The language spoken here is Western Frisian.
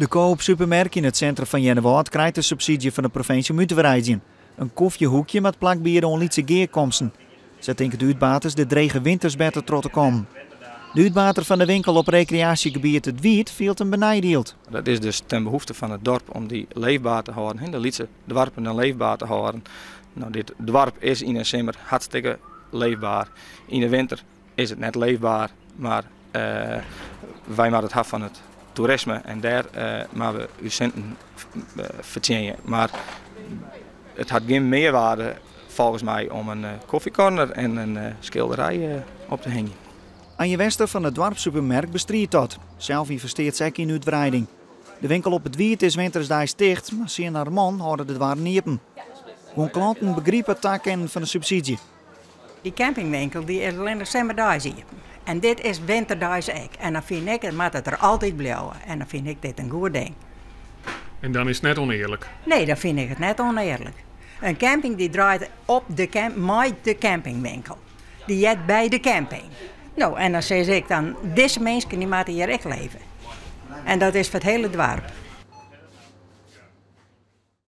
De Coop Supermerk yn it sintrum fan Earnewâld krijt de subsydzje fan de provinsje om út te wreidzjen. In kofjehoekje moat plak biede oan lytse gearkomsten. Sa tinke de útbaters de drege winters better troch te kommen. De útbater fan de winkel op rekreaasjegebiet It Wiid fielt him beneidield. Dat is dus ten behoefte fan it dorp om dy leefber te hâlden, de lytse doarpen leefber te hâlden. No, dit doarp is yn 'e simmer hartstikke leefber. Yn 'e winter is it net leefber, mar wy moatte it ha fan it toerisme en dêr moatte we ús sinten fertsjinje. Mar it hat gjin mearwaarde folgens my om in kofjekorner en in skilderij op te hingjen. Anje Wester fan de doarpssupermerk bestriidt dat. Sels ynvestearret se ek yn útwreiding. De winkel op It Wiid is wintersdeis ticht, mar sy en har man hâlde de doarren iepen. Guon klanten begripe it takennen fan de subsydzje. Dy campingwinkel dy is allinnich simmerdeis iepen. En dit is winterdeis ek. En dan fyn ik, it moat it der altyd bliuwe. En dan fyn ik dit in goed ding. En dan is it net ûnearlik? Nee, dan fyn ik it net ûnearlik. In camping dy draait op de camp, mei de campingwinkel. Dy heart by de camping. No, en dan sis ik dan, dizze minsken dy moatte hjir ek leve. En dat is foar it hiele doarp.